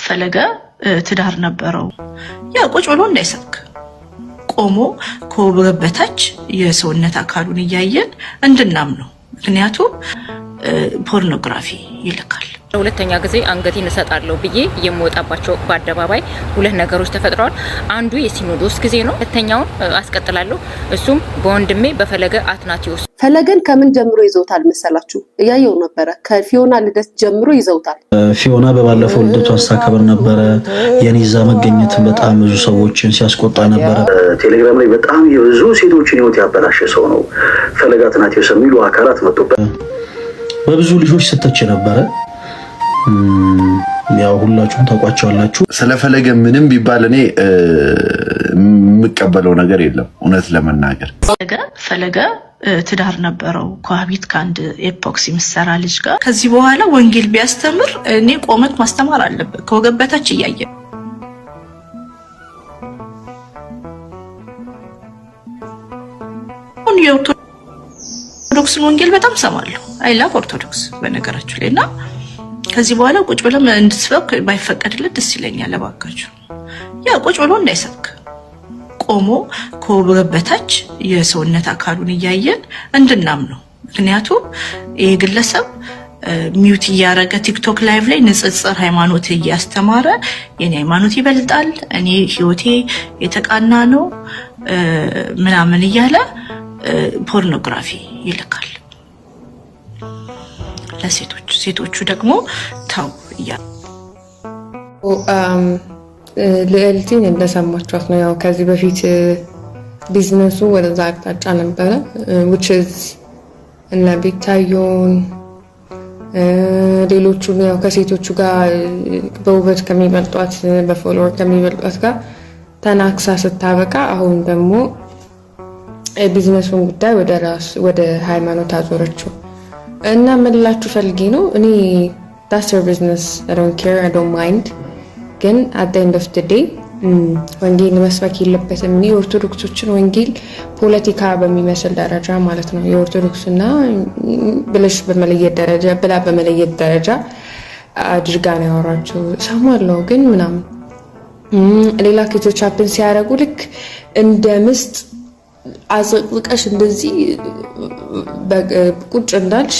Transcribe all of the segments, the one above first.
ፈለገ ትዳር ነበረው። ያ ቁጭ ብሎ እንዳይሰብክ ቆሞ ከወገብ በታች የሰውነት አካሉን እያየን እንድናምነው። ምክንያቱም ፖርኖግራፊ ይልካል። ለሁለተኛ ጊዜ አንገቴን እሰጣለሁ ብዬ የምወጣባቸው በአደባባይ ሁለት ነገሮች ተፈጥረዋል። አንዱ የሲኖዶስ ጊዜ ነው። ሁለተኛውን አስቀጥላለሁ። እሱም በወንድሜ በፈለገ አትናቴዎስ። ፈለገን ከምን ጀምሮ ይዘውታል መሰላችሁ? እያየው ነበረ። ከፊዮና ልደት ጀምሮ ይዘውታል። ፊዮና በባለፈው ልደቷን ስታከብር ነበረ። የኔዛ መገኘት በጣም ብዙ ሰዎችን ሲያስቆጣ ነበረ። ቴሌግራም ላይ በጣም የብዙ ሴቶችን ሕይወት ያበላሸ ሰው ነው ፈለገ አትናቴዎስ የሚሉ አካላት መጡበት። በብዙ ልጆች ስተች ነበረ። ያው ሁላችሁም ታውቋቸዋላችሁ። ስለ ፈለገ ምንም ቢባል እኔ የምቀበለው ነገር የለም፣ እውነት ለመናገር። ፈለገ ትዳር ነበረው ከሀቢት ከአንድ epoxy ምሰራ ልጅ ጋር። ከዚህ በኋላ ወንጌል ቢያስተምር እኔ ቆመት ማስተማር አለበት ከወገብ በታች እያየ። የኦርቶዶክስን ወንጌል በጣም ሰማለሁ። I love ኦርቶዶክስ በነገራችሁ ላይ። እና ከዚህ በኋላ ቁጭ ብለን እንድትሰብክ ባይፈቀድለት ደስ ይለኛል። እባካችሁ ያ ቁጭ ብሎ እንዳይሰብክ ቆሞ ከወገብ በታች የሰውነት አካሉን እያየን እንድናምነው። ምክንያቱም ይህ ግለሰብ mute እያደረገ ቲክቶክ live ላይ ንጽጽር ሃይማኖት እያስተማረ የኔ ሃይማኖት ይበልጣል፣ እኔ ህይወቴ የተቃና ነው ምናምን እያለ ፖርኖግራፊ ይልካል ለሴቶች። ሴቶቹ ደግሞ ተው እያሉ ልዕልቲን እንደሰማችኋት ነው። ያው ከዚህ በፊት ቢዝነሱ ወደዛ አቅጣጫ ነበረ፣ which is እነ ቤታዮን ሌሎቹ ያው ከሴቶቹ ጋር በውበት ከሚበልጧት፣ በ follower ከሚበልጧት ጋር ተናክሳ ስታበቃ አሁን ደግሞ የቢዝነሱን ጉዳይ ወደ ራስ ወደ ሃይማኖት አዞረችው። እና ምን ልላችሁ ፈልጌ ነው፣ እኔ that's her business, I don't care, I don't mind። ግን at the end of the day ወንጌል መስበክ የለበትም። እኔ የኦርቶዶክሶችን ወንጌል ፖለቲካ በሚመስል ደረጃ ማለት ነው፣ የኦርቶዶክስና ብለሽ በመለየት ደረጃ ብላ በመለየት ደረጃ አድርጋ ነው ያወራችው። ሰማለሁ ግን ምናምን ሌላ case ኦች happen ሲያደርጉ ልክ እንደ ምስጥ አዘቅዝቀሽ እንደዚህ ቁጭ እንዳልሽ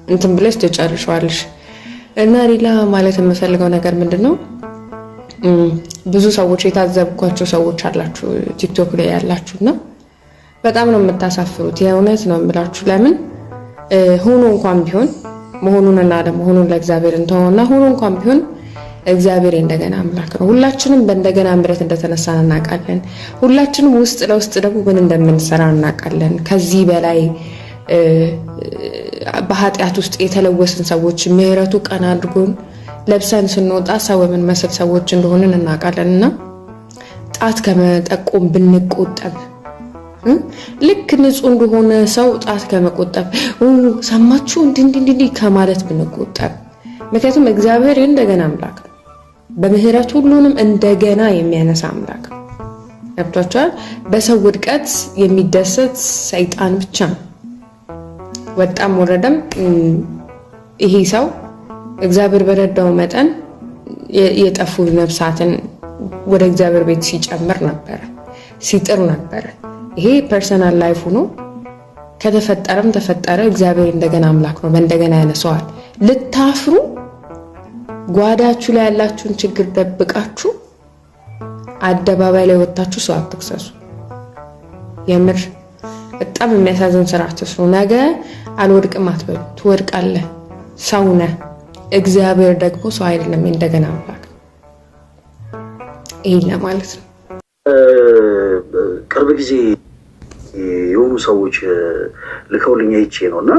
እንትን ብለሽ ትጨርሸዋለሽ። እና ሌላ ማለት የምፈልገው ነገር ምንድን ነው? ብዙ ሰዎች የታዘብኳቸው ሰዎች አላችሁ፣ ቲክቶክ ላይ ያላችሁ፣ እና በጣም ነው የምታሳፍሩት። የእውነት ነው የምላችሁ። ለምን ሆኖ እንኳን ቢሆን፣ መሆኑንና አለመሆኑን ለእግዚአብሔር እንተውና፣ ሆኖ እንኳን ቢሆን እግዚአብሔር እንደገና አምላክ ነው። ሁላችንም በእንደገና ምሕረት እንደተነሳን እናውቃለን። ሁላችንም ውስጥ ለውስጥ ደግሞ ምን እንደምንሰራ እናውቃለን። ከዚህ በላይ በኃጢአት ውስጥ የተለወስን ሰዎች ምሕረቱ ቀና አድርጎን ለብሰን ስንወጣ ሰው የምንመስል ሰዎች እንደሆንን እናውቃለን። እና ጣት ከመጠቆም ብንቆጠብ፣ ልክ ንጹሕ እንደሆነ ሰው ጣት ከመቆጠብ፣ ሰማችሁ እንዲህ እንዲህ እንዲህ ከማለት ብንቆጠብ። ምክንያቱም እግዚአብሔር እንደገና አምላክ ነው። በምህረት ሁሉንም እንደገና የሚያነሳ አምላክ ነው። ገብቷቸዋል። በሰው ውድቀት የሚደሰት ሰይጣን ብቻ ነው። ወጣም ወረደም ይሄ ሰው እግዚአብሔር በረዳው መጠን የጠፉ ነፍሳትን ወደ እግዚአብሔር ቤት ሲጨምር ነበረ፣ ሲጥር ነበረ። ይሄ personal life ሆኖ ከተፈጠረም ተፈጠረ፣ እግዚአብሔር እንደገና አምላክ ነው፣ በእንደገና ያነሰዋል። ልታፍሩ ጓዳችሁ ላይ ያላችሁን ችግር ደብቃችሁ አደባባይ ላይ ወጥታችሁ ሰው አትክሰሱ። የምር በጣም የሚያሳዝን ስራ አትስሩ። ነገ አልወድቅም አትበሉ፣ ትወድቃለህ። ሰው ነህ። እግዚአብሔር ደግሞ ሰው አይደለም፣ እንደገና አምላክ። ይሄን ለማለት ነው። ቅርብ ጊዜ የሆኑ ሰዎች ልከውልኝ አይቼ ነው። እና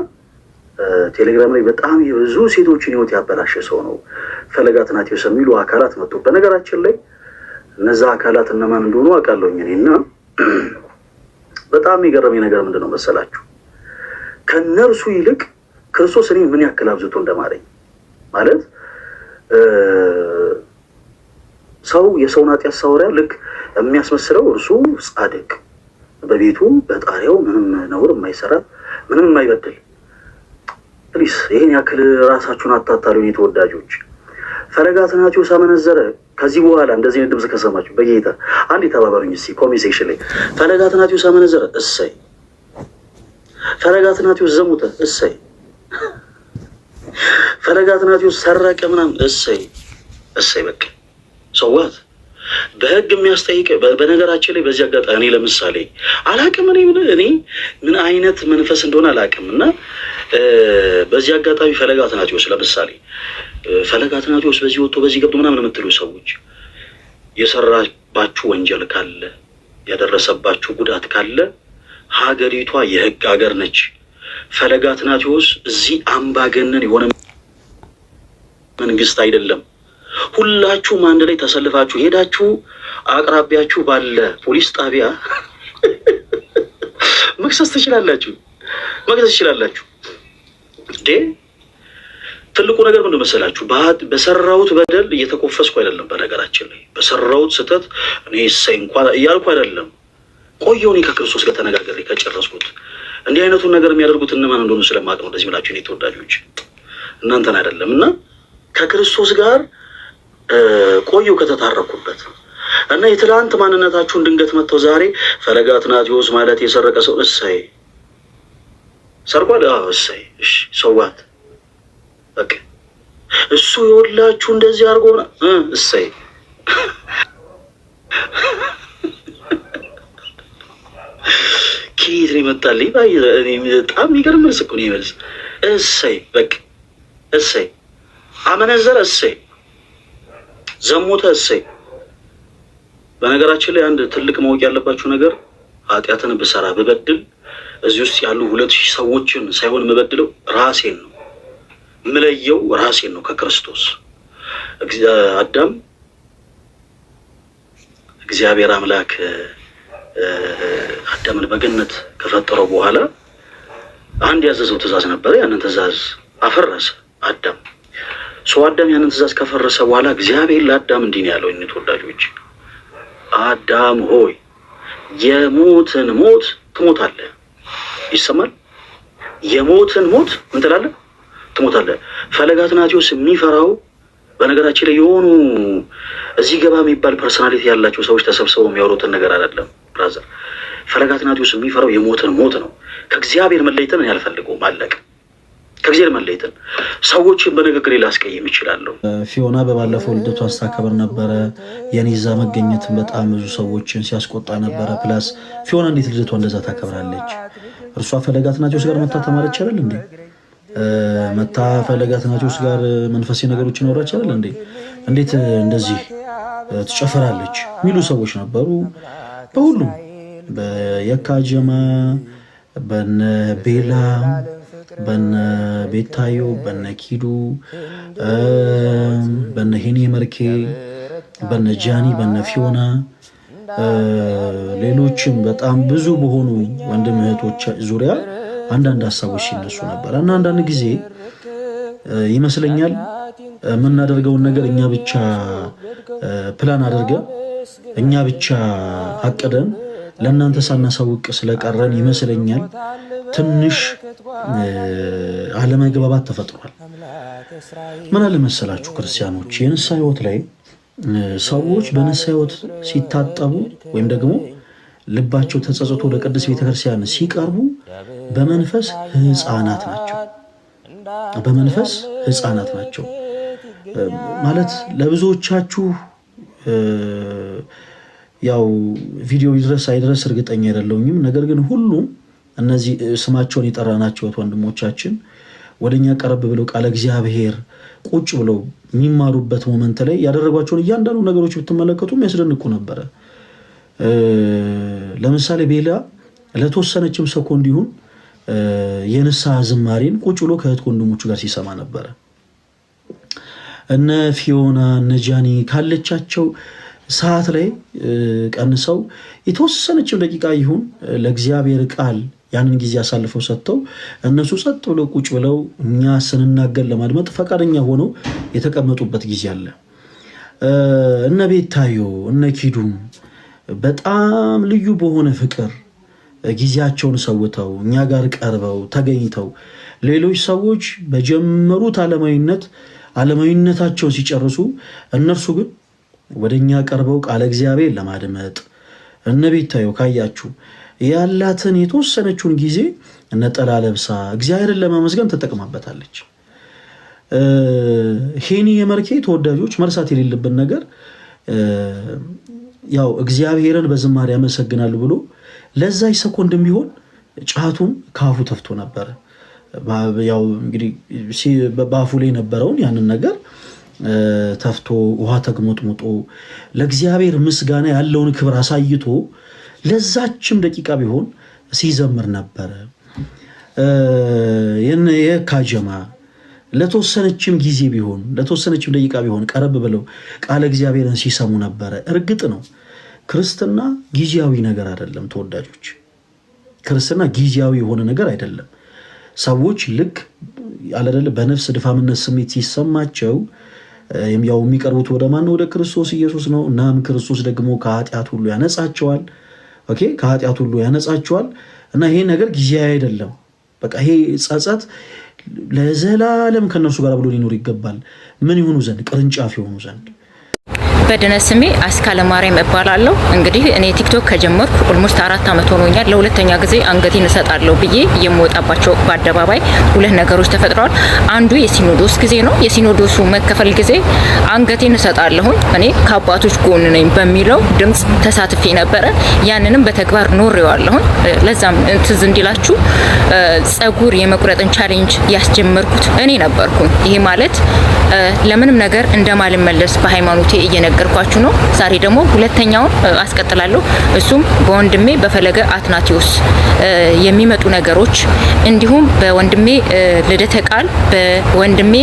ቴሌግራም ላይ በጣም የብዙ ሴቶችን ሕይወት ያበላሸ ሰው ነው ፈለገ አትናቴዎስ የሚሉ አካላት መጡ። በነገራችን ላይ እነዛ አካላት እነማን እንደሆኑ አውቃለሁኝ እኔ። እና በጣም የገረመኝ ነገር ምንድን ነው መሰላችሁ? ከእነርሱ ይልቅ ክርስቶስ እኔ ምን ያክል አብዝቶ እንደማረኝ። ማለት ሰው የሰውን ኃጢአት ሳወራ ልክ የሚያስመስለው እርሱ ጻድቅ፣ በቤቱ በጣሪያው ምንም ነውር የማይሰራ፣ ምንም የማይበድል። Please ይህን ያክል ራሳችሁን አታታሉ የተወዳጆች። ፈለገ አትናቴዎስ አመነዘረ። ከዚህ በኋላ እንደዚህ አይነት ድምፅ ከሰማችሁ በጌታ አንድ የተባበሩኝ እስኪ comment section ላይ ፈለገ አትናቴዎስ አመነዘረ፣ እሰይ። ፈለገ አትናቴዎስ ዘሙተ፣ እሰይ። ፈለገ አትናቴዎስ ሰረቀ ምናምን፣ እሰይ እሰይ። በቃ so what በህግ የሚያስጠይቅ። በነገራችን ላይ በዚህ አጋጣሚ እኔ ለምሳሌ አላቅም፣ እኔ ምን አይነት መንፈስ እንደሆነ አላቅም። እና በዚህ አጋጣሚ ፈለገ አትናቴዎስ ለምሳሌ ፈለገ አትናቴዎስ በዚህ ወጥቶ በዚህ ገብቶ ምናምን የምትሉ ሰዎች የሰራባችሁ ወንጀል ካለ፣ ያደረሰባችሁ ጉዳት ካለ ሀገሪቷ የህግ ሀገር ነች። ፈለገ አትናቴዎስ እዚህ አምባገነን የሆነ መንግስት አይደለም። ሁላችሁም አንድ ላይ ተሰልፋችሁ ሄዳችሁ አቅራቢያችሁ ባለ ፖሊስ ጣቢያ መክሰስ ትችላላችሁ፣ መክሰስ ትችላላችሁ። እንዴ ትልቁ ነገር ምንድን መሰላችሁ? በሰራሁት በደል እየተኮፈስኩ አይደለም። በነገራችን ላይ በሰራሁት ስህተት እኔ እሰይ እንኳን እያልኩ አይደለም። ቆየሁ እኔ ከክርስቶስ ጋር ተነጋግሬ ከጨረስኩት። እንዲህ አይነቱን ነገር የሚያደርጉት እነማን እንደሆኑ ስለማውቅ ነው እንደዚህ ብላችሁ እኔ ተወዳጆች እናንተን አይደለም። እና ከክርስቶስ ጋር ቆየሁ ከተታረኩበት እና የትላንት ማንነታችሁን ድንገት መጥተው ዛሬ ፈለገ አትናቴዎስ ማለት የሰረቀ ሰው እሰይ ሰርቋል፣ አዎ እሰይ፣ እሺ so what በቃ እሱ የወላችሁ እንደዚህ አድርጎ እሰይ። ከየት ነው የመጣልኝ? በጣም የሚገርም መልስ እኮ ነው የመልስ። እሰይ በቃ እሰይ፣ አመነዘረ እሰይ፣ ዘሞተ እሰይ። በነገራችን ላይ አንድ ትልቅ ማወቅ ያለባችሁ ነገር ኃጢአትን ብሰራ ብበድል እዚህ ውስጥ ያሉ 2000 ሰዎችን ሳይሆን የምበድለው ራሴን ነው፣ ምለየው ራሴን ነው ከክርስቶስ። አዳም እግዚአብሔር አምላክ አዳምን በገነት ከፈጠረው በኋላ አንድ ያዘዘው ትእዛዝ ነበረ። ያንን ትእዛዝ አፈረሰ አዳም። ሰው አዳም ያንን ትእዛዝ ከፈረሰ በኋላ እግዚአብሔር ለአዳም እንዲህ ነው ያለው፣ እኔ ተወዳጆች፣ አዳም ሆይ የሞትን ሞት ትሞታለህ። ይሰማል? የሞትን ሞት ምን ትላለህ? ትሞታለህ። ፈለገ አትናቴዎስ የሚፈራው በነገራችን ላይ የሆኑ እዚህ ገባ የሚባል personality ያላቸው ሰዎች ተሰብስበው የሚያወሩትን ነገር አይደለም brother። ፈለገ አትናቴዎስ የሚፈራው የሞትን ሞት ነው። ከእግዚአብሔር መለየትን እኔ አልፈልገውም። አለቀ። ከእግዚአብሔር መለየትን ሰዎችን በንግግሬ ላስቀይም ይችላለሁ። ፊዮና በባለፈው ልደቷን ስታከብር ነበረ። የኔ እዛ መገኘትን በጣም ብዙ ሰዎችን ሲያስቆጣ ነበረ። Plus ፊዮና እንዴት ልደቷ እንደዛ ታከብራለች? እርሷ ፈለገ አትናቴዎስ ጋር መታ ተማረች አይደል እንዴ? መታ ፈለገ አትናቴዎስ ጋር መንፈሳዊ ነገሮችን አወራች አይደል እንዴ? እንዴት እንደዚህ ትጨፈራለች የሚሉ ሰዎች ነበሩ። በሁሉም በየካ ጀማ፣ በነ ቤላ፣ በነ ቤታዮ፣ በነ ኪዱ፣ በነ ሄኔ መርኬ፣ በነ ጃኒ፣ በነ ፊዮና፣ ሌሎችም በጣም ብዙ በሆኑ ወንድም እህቶች ዙሪያ አንዳንድ ሀሳቦች ሲነሱ ነበር። እና አንዳንድ ጊዜ ይመስለኛል የምናደርገውን ነገር እኛ ብቻ ፕላን አድርገን እኛ ብቻ አቅደን ለእናንተ ሳናሳውቅ ስለቀረን ይመስለኛል ትንሽ አለመግባባት ተፈጥሯል። ምን አለ መሰላችሁ ክርስቲያኖች፣ የንስሐ ሕይወት ላይ ሰዎች በንስሐ ሕይወት ሲታጠቡ ወይም ደግሞ ልባቸው ተጸጽቶ ወደ ቅድስት ቤተክርስቲያን ሲቀርቡ በመንፈስ ሕፃናት ናቸው። በመንፈስ ሕፃናት ናቸው ማለት ለብዙዎቻችሁ ያው ቪዲዮ ይድረስ አይድረስ እርግጠኛ አይደለሁኝም። ነገር ግን ሁሉም እነዚህ ስማቸውን የጠራናቸው ወንድሞቻችን ወደኛ ቀረብ ብለው ቃለ እግዚአብሔር ቁጭ ብለው የሚማሩበት moment ላይ ያደረጓቸውን እያንዳንዱ ነገሮች ብትመለከቱ የሚያስደንቁ ነበረ። ለምሳሌ ቤላ ለተወሰነችም ሰኮንድ ይሁን የንስሐ ዝማሬን ቁጭ ብሎ ከእህት ወንድሞቹ ጋር ሲሰማ ነበረ። እነ ፊዮና እነ ጃኒ ካለቻቸው ሰዓት ላይ ቀንሰው የተወሰነችም ደቂቃ ይሁን ለእግዚአብሔር ቃል ያንን ጊዜ አሳልፈው ሰጥተው እነሱ ጸጥ ብለው ቁጭ ብለው እኛ ስንናገር ለማድመጥ ፈቃደኛ ሆነው የተቀመጡበት ጊዜ አለ። እነ ቤታዮ እነ ኪዱም በጣም ልዩ በሆነ ፍቅር ጊዜያቸውን ሰውተው እኛ ጋር ቀርበው ተገኝተው ሌሎች ሰዎች በጀመሩት ዓለማዊነት ዓለማዊነታቸውን ሲጨርሱ፣ እነርሱ ግን ወደ እኛ ቀርበው ቃለ እግዚአብሔር ለማድመጥ፣ እነ ቤታዮ ካያችሁ ያላትን የተወሰነችውን ጊዜ ነጠላ ለብሳ እግዚአብሔርን ለማመስገን ትጠቅማበታለች። ሄኒ የመርኬ ተወዳጆች፣ መርሳት የሌለብን ነገር ያው እግዚአብሔርን በዝማሬ ያመሰግናል ብሎ ለዛች ሰኮንድም ቢሆን ጫቱን ከአፉ ተፍቶ ነበረ። ያው እንግዲህ በአፉ ላይ የነበረውን ያንን ነገር ተፍቶ፣ ውሃ ተግሞጥሙጦ፣ ለእግዚአብሔር ምስጋና ያለውን ክብር አሳይቶ ለዛችም ደቂቃ ቢሆን ሲዘምር ነበረ። የካጀማ ለተወሰነችም ጊዜ ቢሆን፣ ለተወሰነችም ደቂቃ ቢሆን ቀረብ ብለው ቃለ እግዚአብሔርን ሲሰሙ ነበረ። እርግጥ ነው ክርስትና ጊዜያዊ ነገር አይደለም ተወዳጆች። ክርስትና ጊዜያዊ የሆነ ነገር አይደለም። ሰዎች ልክ አለደለ በነፍስ ድፋምነት ስሜት ሲሰማቸው ያው የሚቀርቡት ወደ ማን ነው? ወደ ክርስቶስ ኢየሱስ ነው። እናም ክርስቶስ ደግሞ ከኃጢአት ሁሉ ያነጻቸዋል። Okay፣ ከኃጢአት ሁሉ ያነጻቸዋል። እና ይሄ ነገር ጊዜያዊ አይደለም። በቃ ይሄ ጸጸት ለዘላለም ከእነርሱ ጋር ብሎ ሊኖር ይገባል። ምን ይሆኑ ዘንድ? ቅርንጫፍ የሆኑ ዘንድ። በድነ ስሜ አስካለ ማርያም እባላለሁ። እንግዲህ እኔ ቲክቶክ ከጀመርኩ almost 4 አመት ሆኖኛል። ለሁለተኛ ጊዜ አንገቴን እሰጣለሁ ብዬ የምወጣባቸው በአደባባይ ሁለት ነገሮች ተፈጥረዋል። አንዱ የሲኖዶስ ጊዜ ነው። የሲኖዶሱ መከፈል ጊዜ አንገቴን እሰጣለሁኝ፣ እኔ ከአባቶች ጎን ነኝ በሚለው ድምጽ ተሳትፌ ነበረ። ያንንም በተግባር ኖሬዋለሁኝ። ለዛም ትዝ እንዲላችሁ ጸጉር የመቁረጥን challenge ያስጀመርኩት እኔ ነበርኩኝ። ይሄ ማለት ለምንም ነገር እንደማልመለስ በሃይማኖቴ እየነገርኳችሁ ነው። ዛሬ ደግሞ ሁለተኛውን አስቀጥላለሁ። እሱም በወንድሜ በፈለገ አትናቴዎስ የሚመጡ ነገሮች፣ እንዲሁም በወንድሜ ልደተ ቃል፣ በወንድሜ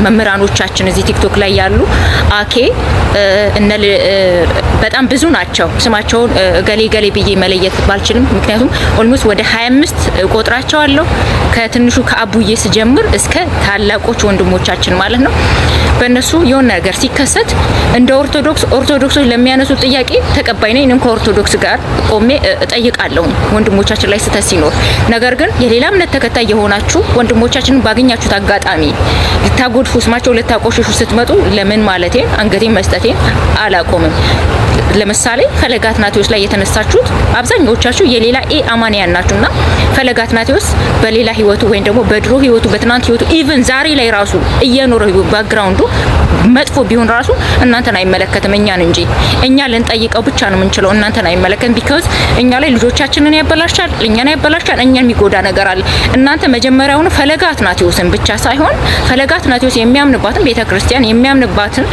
መምህራኖቻችን እዚህ ቲክቶክ ላይ ያሉ አኬ እነ በጣም ብዙ ናቸው። ስማቸውን እገሌ እገሌ ብዬ መለየት ባልችልም፣ ምክንያቱም almost ወደ 25 ቆጥራቸዋለሁ፣ ከትንሹ ከአቡዬ ስጀምር እስከ ታላቆች ወንድሞቻችን ማለት ነው። በእነሱ የሆነ ነገር ሲከሰት እንደ ኦርቶዶክስ፣ ኦርቶዶክሶች ለሚያነሱት ጥያቄ ተቀባይ ነኝ። እኔም ከኦርቶዶክስ ጋር ቆሜ እጠይቃለሁ ወንድሞቻችን ላይ ስህተት ሲኖር። ነገር ግን የሌላ እምነት ተከታይ የሆናችሁ ወንድሞቻችንን ባገኛችሁት አጋጣሚ ልታጎድፉ፣ ስማቸው ልታቆሽሹ ስትመጡ ለምን ማለቴን፣ አንገቴን መስጠቴን አላቆምም። ለምሳሌ ፈለገ አትናቴዎስ ላይ የተነሳችሁት አብዛኛዎቻችሁ የሌላ አማንያን ናችሁና ፈለገ አትናቴዎስ በሌላ ህይወቱ ወይም ደግሞ በድሮ ህይወቱ፣ በትናንት ህይወቱ፣ even ዛሬ ላይ ራሱ እየኖረ background ኡ መጥፎ ቢሆን ራሱ እናንተን አይመለከትም፣ እኛን እንጂ። እኛ ልንጠይቀው ብቻ ነው የምንችለው፣ እናንተን አይመለከትም። Because እኛ ላይ ልጆቻችንን ያበላሻል፣ እኛን ያበላሻል፣ እኛን የሚጎዳ ነገር አለ። እናንተ መጀመሪያውኑ ፈለገ አትናቴዎስን ብቻ ሳይሆን ፈለገ አትናቴዎስ የሚያምንባትን ቤተክርስቲያን፣ የሚያምንባትን፣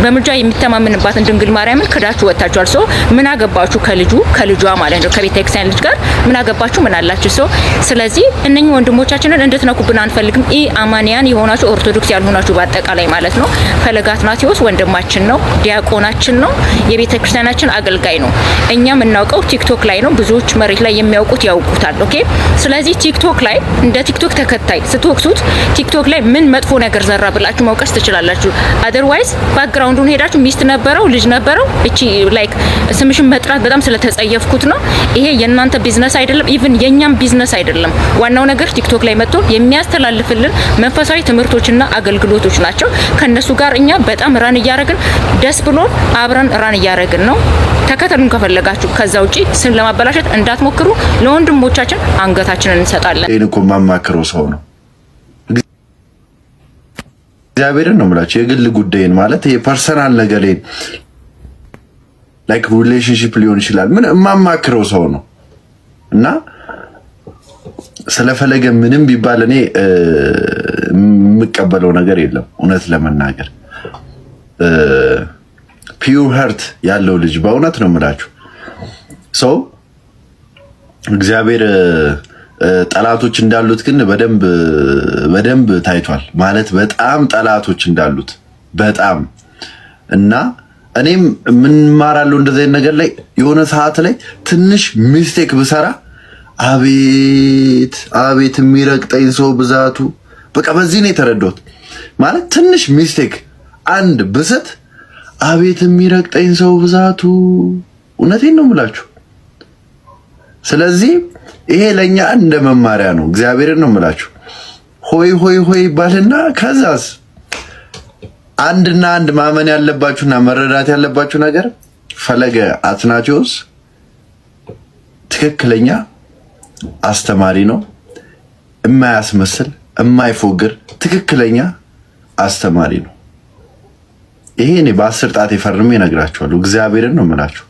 በምልጃ የሚተማመንባትን ድንግል ማርያምን ክዳችሁ ወጥታችኋል። So ምን አገባችሁ ከልጁ፣ ከልጇ ማለት ነው፣ ከቤተክርስቲያን ልጅ ጋር ምን አገባችሁ? ምን አላችሁ? So ስለዚህ እነኚህ ወንድሞቻችንን እንድትነኩብን አንፈልግም። ኢ አማንያን የሆናችሁ፣ ኦርቶዶክስ ያልሆናችሁ በአጠቃላይ ማለት ነው። ፈለገ አትናቴዎስ ወንድማችን ነው፣ ዲያቆናችን ነው፣ የቤተ ክርስቲያናችን አገልጋይ ነው። እኛ የምናውቀው ቲክቶክ ላይ ነው። ብዙዎች መሬት ላይ የሚያውቁት ያውቁታል። Okay። ስለዚህ ቲክቶክ ላይ እንደ ቲክቶክ ተከታይ ስትወቅሱት ቲክቶክ ላይ ምን መጥፎ ነገር ዘራ ብላችሁ መውቀስ ትችላላችሁ። Otherwise background ኡን ሄዳችሁ ሚስት ነበረው፣ ልጅ ነበረው፣ እቺ like ስምሽን መጥራት በጣም ስለተጸየፍኩት ነው። ይሄ የእናንተ ቢዝነስ አይደለም፣ even የኛም ቢዝነስ አይደለም። ዋናው ነገር ቲክቶክ ላይ መጥቶ የሚያስተላልፍልን መንፈሳዊ ትምህርቶችና አገልግሎቶች ናቸው። ከነሱ ጋር እኛ በጣም run እያደረግን፣ ደስ ብሎን አብረን run እያደረግን ነው። ተከተሉን ከፈለጋችሁ። ከዛ ውጪ ስም ለማበላሸት እንዳትሞክሩ። ለወንድሞቻችን አንገታችንን እንሰጣለን። ይህን እኮ የማማክረው ሰው ነው። እግዚአብሔርን ነው የምላቸው። የግል ጉዳይን ማለት የ personal ነገሬን like relationship ሊሆን ይችላል። ምን የማማክረው ሰው ነው እና ስለፈለገ ምንም ቢባል እኔ የምቀበለው ነገር የለም። እውነት ለመናገር pure heart ያለው ልጅ፣ በእውነት ነው የምላችሁ፣ ሰው እግዚአብሔር ጠላቶች እንዳሉት ግን በደንብ በደንብ ታይቷል። ማለት በጣም ጠላቶች እንዳሉት በጣም። እና እኔም ምን እማራለሁ እንደዚህ አይነት ነገር ላይ፣ የሆነ ሰዓት ላይ ትንሽ mistake ብሰራ አቤት አቤት የሚረግጠኝ ሰው ብዛቱ። በቃ በዚህ ነው የተረዳሁት። ማለት ትንሽ mistake አንድ ብስት አቤት የሚረግጠኝ ሰው ብዛቱ። እውነቴን ነው የምላችሁ። ስለዚህ ይሄ ለእኛ እንደ መማሪያ ነው። እግዚአብሔርን ነው የምላችሁ። ሆይ ሆይ ሆይ ይባልና ከዛስ አንድና አንድ ማመን ያለባችሁና መረዳት ያለባችሁ ነገር ፈለገ አትናቴዎስ ትክክለኛ አስተማሪ ነው። የማያስመስል፣ የማይፎግር ትክክለኛ አስተማሪ ነው። ይሄ እኔ በ10 ጣት ፈርሜ እነግራችኋለሁ። እግዚአብሔርን ነው የምላችሁ።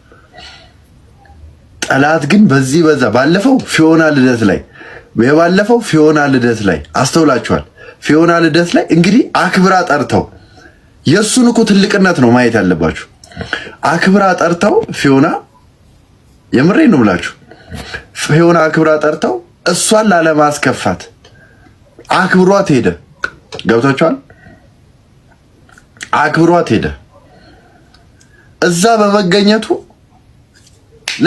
ጠላት ግን በዚህ በዛ ባለፈው ፊዮና ልደት ላይ፣ የባለፈው ፊዮና ልደት ላይ አስተውላችኋል። ፊዮና ልደት ላይ እንግዲህ አክብራ ጠርተው፣ የእሱን እኮ ትልቅነት ነው ማየት ያለባችሁ። አክብራ ጠርተው ፊዮና፣ የምሬ ነው ብላችሁ፣ ፊዮና አክብራ ጠርተው እሷን ላለማስከፋት አክብሯት ሄደ። ገብቷችኋል? አክብሯት ሄደ። እዛ በመገኘቱ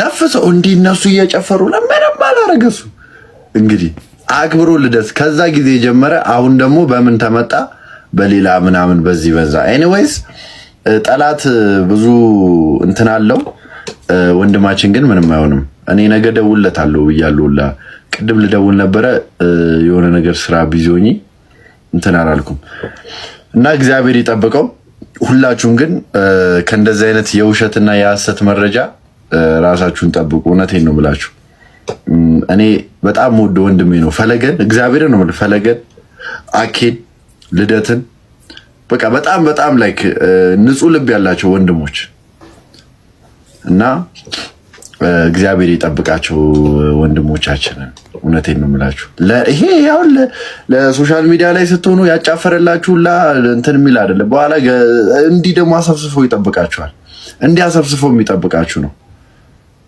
ነፍሰው እንዲህ እነሱ እየጨፈሩ ለምንም አላረገሱ። እንግዲህ አክብሮ ልደት ከዛ ጊዜ ጀመረ። አሁን ደግሞ በምን ተመጣ? በሌላ ምናምን በዚህ በዛ። Anyways ጠላት ብዙ እንትን አለው። ወንድማችን ግን ምንም አይሆንም። እኔ ነገ ደውልለታለሁ ብያለሁ ሁላ። ቅድም ልደውል ነበረ፣ የሆነ ነገር ስራ busy ሆኜ እንትን አላልኩም እና እግዚአብሔር ይጠብቀው። ሁላችሁም ግን ከእንደዚህ አይነት የውሸትና የሐሰት መረጃ ራሳችሁን ጠብቁ። እውነቴን ነው ብላችሁ እኔ በጣም ወደ ወንድሜ ነው ፈለገን፣ እግዚአብሔርን ነው የምልህ፣ ፈለገን፣ አኬን፣ ልደትን በቃ በጣም በጣም like ንጹህ ልብ ያላቸው ወንድሞች እና እግዚአብሔር ይጠብቃቸው ወንድሞቻችንን። እውነቴን ነው የምላችሁ። ይሄ አሁን ለ social media ላይ ስትሆኑ ያጫፈረላችሁ ሁላ እንትን የሚል አይደለም። በኋላ እንዲህ ደግሞ አሰብስፎ ይጠብቃችኋል። እንዲህ አሰብስፎ የሚጠብቃችሁ ነው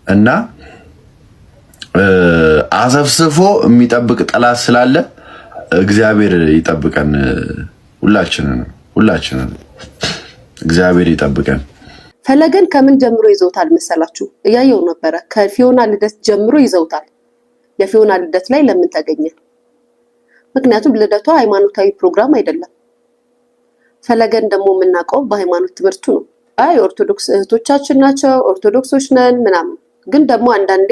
እና አሰብስፎ የሚጠብቅ ጠላት ስላለ እግዚአብሔር ይጠብቀን ሁላችንን፣ ሁላችንን እግዚአብሔር ይጠብቀን። ፈለገን ከምን ጀምሮ ይዘውታል መሰላችሁ? እያየው ነበረ። ከፊዮና ልደት ጀምሮ ይዘውታል። የፊዮና ልደት ላይ ለምን ተገኘ? ምክንያቱም ልደቷ ሃይማኖታዊ ፕሮግራም አይደለም። ፈለገን ደግሞ የምናውቀው በሃይማኖት ትምህርቱ ነው። አይ ኦርቶዶክስ እህቶቻችን ናቸው፣ ኦርቶዶክሶች ነን ምናምን። ግን ደግሞ አንዳንዴ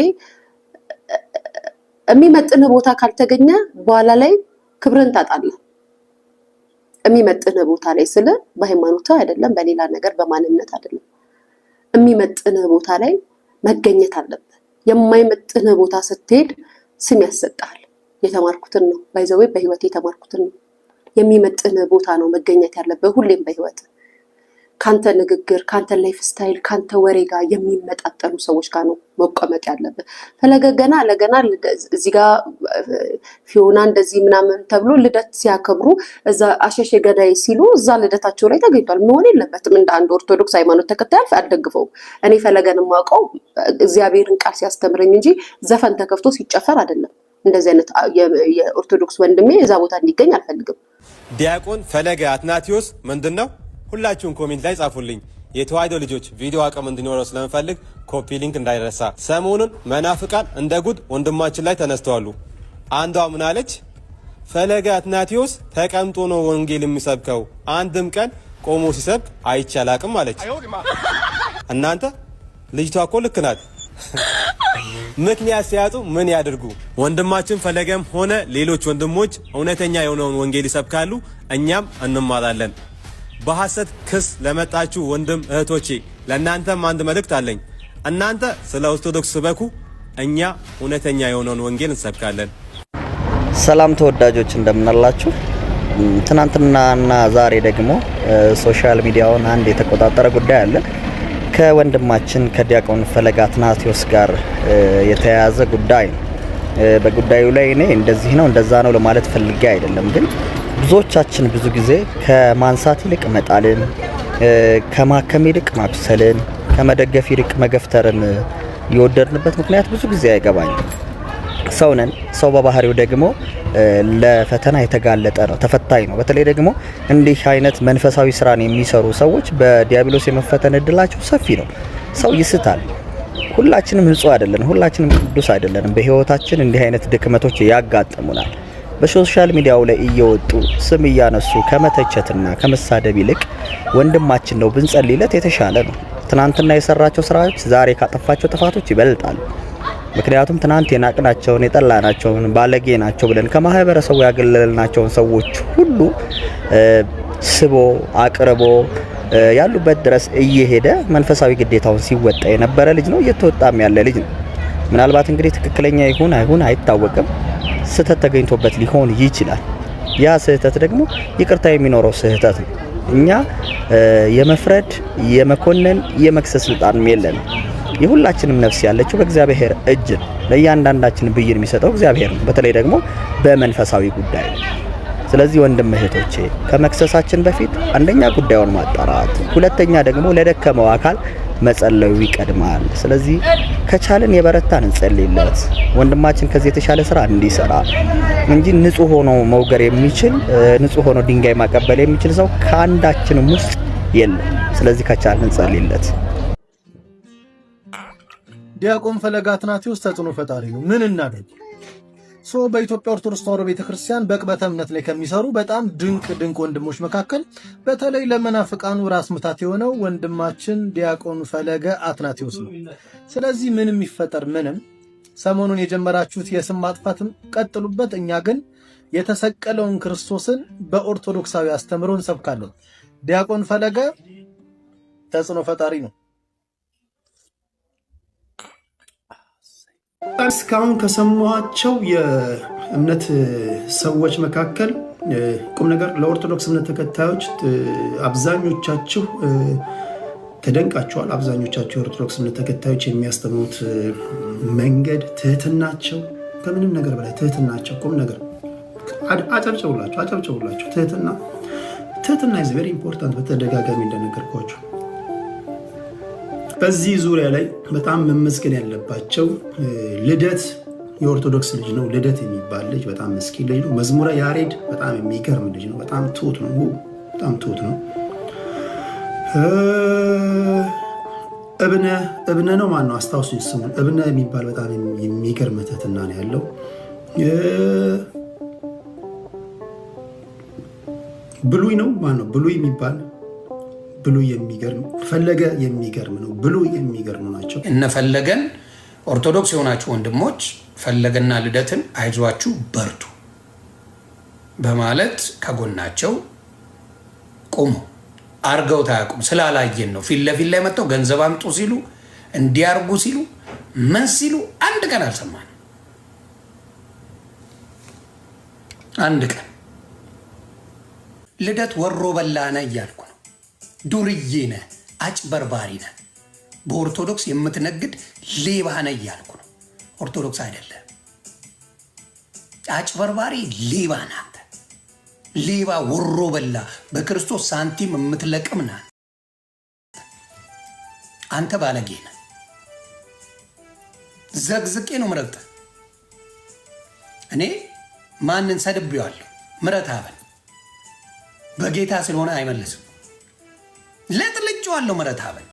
የሚመጥንህ ቦታ ካልተገኘ በኋላ ላይ ክብርን ታጣለህ። የሚመጥንህ ቦታ ላይ ስለ በሃይማኖት አይደለም፣ በሌላ ነገር በማንነት አይደለም። የሚመጥንህ ቦታ ላይ መገኘት አለብህ። የማይመጥንህ ቦታ ስትሄድ ስም ያሰጥሃል። የተማርኩትን ነው፣ by the way፣ በህይወት የተማርኩትን ነው። የሚመጥንህ ቦታ ነው መገኘት ያለብህ ሁሌም በህይወት። ካንተ ንግግር፣ ካንተ life style፣ ካንተ ወሬ ጋር የሚመጣጠኑ ሰዎች ጋር ነው መቀመጥ ያለብህ። ፈለገ ገና ለገና እዚህ ጋር ፊዮና እንደዚህ ምናምን ተብሎ ልደት ሲያከብሩ እዛ አሸሼ ገዳይ ሲሉ እዛ ልደታቸው ላይ ተገኝቷል። መሆን የለበትም። እንደ አንድ ኦርቶዶክስ ሃይማኖት ተከታይ አልደግፈውም። እኔ ፈለገን የማውቀው እግዚአብሔርን ቃል ሲያስተምረኝ እንጂ ዘፈን ተከፍቶ ሲጨፈር አይደለም። እንደዚህ አይነት የኦርቶዶክስ ወንድሜ እዛ ቦታ እንዲገኝ አልፈልግም። ዲያቆን ፈለገ አትናቴዎስ ምንድን ነው? ሁላችሁም comment ላይ ጻፉልኝ። የተዋሕዶ ልጆች ቪዲዮ አቅም እንዲኖረው ስለምፈልግ copy link እንዳይረሳ። ሰሞኑን መናፍቃን እንደ ጉድ ወንድማችን ላይ ተነስተዋሉ። አንዷ ምን አለች? ፈለገ አትናቴዎስ ተቀምጦ ነው ወንጌል የሚሰብከው፣ አንድም ቀን ቆሞ ሲሰብክ አይቼ አላቅም አለች። እናንተ ልጅቷ እኮ ልክ ናት። ምክንያት ሲያጡ ምን ያድርጉ? ወንድማችን ፈለገም ሆነ ሌሎች ወንድሞች እውነተኛ የሆነውን ወንጌል ይሰብካሉ፣ እኛም እንማራለን። በሐሰት ክስ ለመጣችሁ ወንድም እህቶቼ ለእናንተም አንድ መልእክት አለኝ። እናንተ ስለ ኦርቶዶክስ ስበኩ፣ እኛ እውነተኛ የሆነውን ወንጌል እንሰብካለን። ሰላም ተወዳጆች፣ እንደምናላችሁ። ትናንትናና ዛሬ ደግሞ social media ውን አንድ የተቆጣጠረ ጉዳይ አለ። ከወንድማችን ከዲያቆን ፈለገ አትናቴዎስ ጋር የተያያዘ ጉዳይ ነው። በጉዳዩ ላይ እኔ እንደዚህ ነው እንደዛ ነው ለማለት ፈልጌ አይደለም፣ ግን ብዙዎቻችን ብዙ ጊዜ ከማንሳት ይልቅ መጣልን፣ ከማከም ይልቅ ማብሰልን፣ ከመደገፍ ይልቅ መገፍተርን የወደድንበት ምክንያት ብዙ ጊዜ አይገባኝም። ሰው ነን። ሰው በባህሪው ደግሞ ለፈተና የተጋለጠ ነው፣ ተፈታኝ ነው። በተለይ ደግሞ እንዲህ አይነት መንፈሳዊ ስራን የሚሰሩ ሰዎች በዲያብሎስ የመፈተን እድላቸው ሰፊ ነው። ሰው ይስታል። ሁላችንም ንጹህ አይደለንም፣ ሁላችንም ቅዱስ አይደለንም። በህይወታችን እንዲህ አይነት ድክመቶች ያጋጥሙናል። በ social media ው ላይ እየወጡ ስም እያነሱ ከመተቸትና ከመሳደብ ይልቅ ወንድማችን ነው ብንጸልይለት የተሻለ ነው። ትናንትና የሰራቸው ስራዎች ዛሬ ካጠፋቸው ጥፋቶች ይበልጣሉ። ምክንያቱም ትናንት የናቅናቸውን፣ የጠላናቸውን፣ ባለጌ ናቸው ብለን ከማህበረሰቡ ያገለልናቸውን ሰዎች ሁሉ ስቦ አቅርቦ ያሉበት ድረስ እየሄደ መንፈሳዊ ግዴታውን ሲወጣ የነበረ ልጅ ነው፣ እየተወጣም ያለ ልጅ ነው። ምናልባት እንግዲህ ትክክለኛ ይሁን አይሁን አይታወቅም፣ ስህተት ተገኝቶበት ሊሆን ይችላል። ያ ስህተት ደግሞ ይቅርታ የሚኖረው ስህተት ነው። እኛ የመፍረድ፣ የመኮነን፣ የመክሰስ ስልጣንም የለንም። የሁላችንም ነፍስ ያለችው በእግዚአብሔር እጅ ነው። ለእያንዳንዳችን ብይን የሚሰጠው እግዚአብሔር ነው፣ በተለይ ደግሞ በመንፈሳዊ ጉዳይ ነው። ስለዚህ ወንድም እህቶቼ ከመክሰሳችን በፊት አንደኛ ጉዳዩን ማጣራት፣ ሁለተኛ ደግሞ ለደከመው አካል መጸለዩ ይቀድማል። ስለዚህ ከቻልን የበረታን እንጸልይለት፣ ወንድማችን ከዚህ የተሻለ ስራ እንዲሰራ እንጂ ንጹህ ሆኖ መውገር የሚችል፣ ንጹህ ሆኖ ድንጋይ ማቀበል የሚችል ሰው ከአንዳችንም ውስጥ የለም። ስለዚህ ከቻልን እንጸልይለት። ዲያቆን ፈለገ አትናቴዎስ ተጽዕኖ ፈጣሪ ነው። ምን እናድርግ? So በኢትዮጵያ ኦርቶዶክስ ተዋሕዶ ቤተክርስቲያን በዕቅበተ እምነት ላይ ከሚሰሩ በጣም ድንቅ ድንቅ ወንድሞች መካከል በተለይ ለመናፍቃኑ ራስ ምታት የሆነው ወንድማችን ዲያቆን ፈለገ አትናቴዎስ ነው። ስለዚህ ምንም ይፈጠር ምንም፣ ሰሞኑን የጀመራችሁት የስም ማጥፋትም ቀጥሉበት። እኛ ግን የተሰቀለውን ክርስቶስን በኦርቶዶክሳዊ አስተምሮ እንሰብካለን። ዲያቆን ፈለገ ተጽዕኖ ፈጣሪ ነው። እስካሁን ከሰማኋቸው የእምነት ሰዎች መካከል ቁም ነገር ለኦርቶዶክስ እምነት ተከታዮች አብዛኞቻችሁ ተደንቃችኋል። አብዛኞቻችሁ የኦርቶዶክስ እምነት ተከታዮች የሚያስተምሩት መንገድ ትህትናቸው፣ ከምንም ነገር በላይ ትህትናቸው፣ ቁም ነገር አጨብጭቡላቸው፣ አጨብጭቡላቸው። ትህትና፣ ትህትና is very important። በተደጋጋሚ እንደነገርኳችሁ በዚህ ዙሪያ ላይ በጣም መመስገን ያለባቸው ልደት የኦርቶዶክስ ልጅ ነው። ልደት የሚባል ልጅ በጣም ምስኪን ልጅ ነው። መዝሙረ ያሬድ በጣም የሚገርም ልጅ ነው። በጣም ትሁት ነው። በጣም ትሁት ነው። እብነ፣ እብነ ነው፣ ማን ነው? አስታውሱኝ ስሙን። እብነ የሚባል በጣም የሚገርም ትህትና ነው ያለው። ብሉይ ነው፣ ማን ነው? ብሉይ የሚባል፣ ብሉይ የሚገርም፣ ፈለገ የሚገርም ነው። ብሉይ የሚገርሙ ናቸው። እነፈለገን ኦርቶዶክስ የሆናችሁ ወንድሞች ፈለገና ልደትን አይዟችሁ በርቱ በማለት ከጎናቸው ቁሙ። አርገውት አያውቁም። ስላላየን ነው። ፊት ለፊት ላይ መጥተው ገንዘብ አምጡ ሲሉ፣ እንዲያርጉ ሲሉ፣ ምን ሲሉ አንድ ቀን አልሰማንም። አንድ ቀን። ልደት ወሮ በላ ነህ እያልኩ ነው። ዱርዬ ነህ፣ አጭበርባሪ ነህ፣ በኦርቶዶክስ የምትነግድ ሌባ ነህ እያልኩ ነው። ኦርቶዶክስ አይደለም፣ አጭበርባሪ ሌባ ነህ አንተ። ሌባ ወሮ በላ፣ በክርስቶስ ሳንቲም የምትለቅም ነህ አንተ። ባለጌ ነህ። ዘግዝቄ ነው ምረግጥህ። እኔ ማንን ሰድቤዋለሁ? ምረት አብን በጌታ ስለሆነ አይመልስም። ለጥልጬዋለሁ ምረት አብን።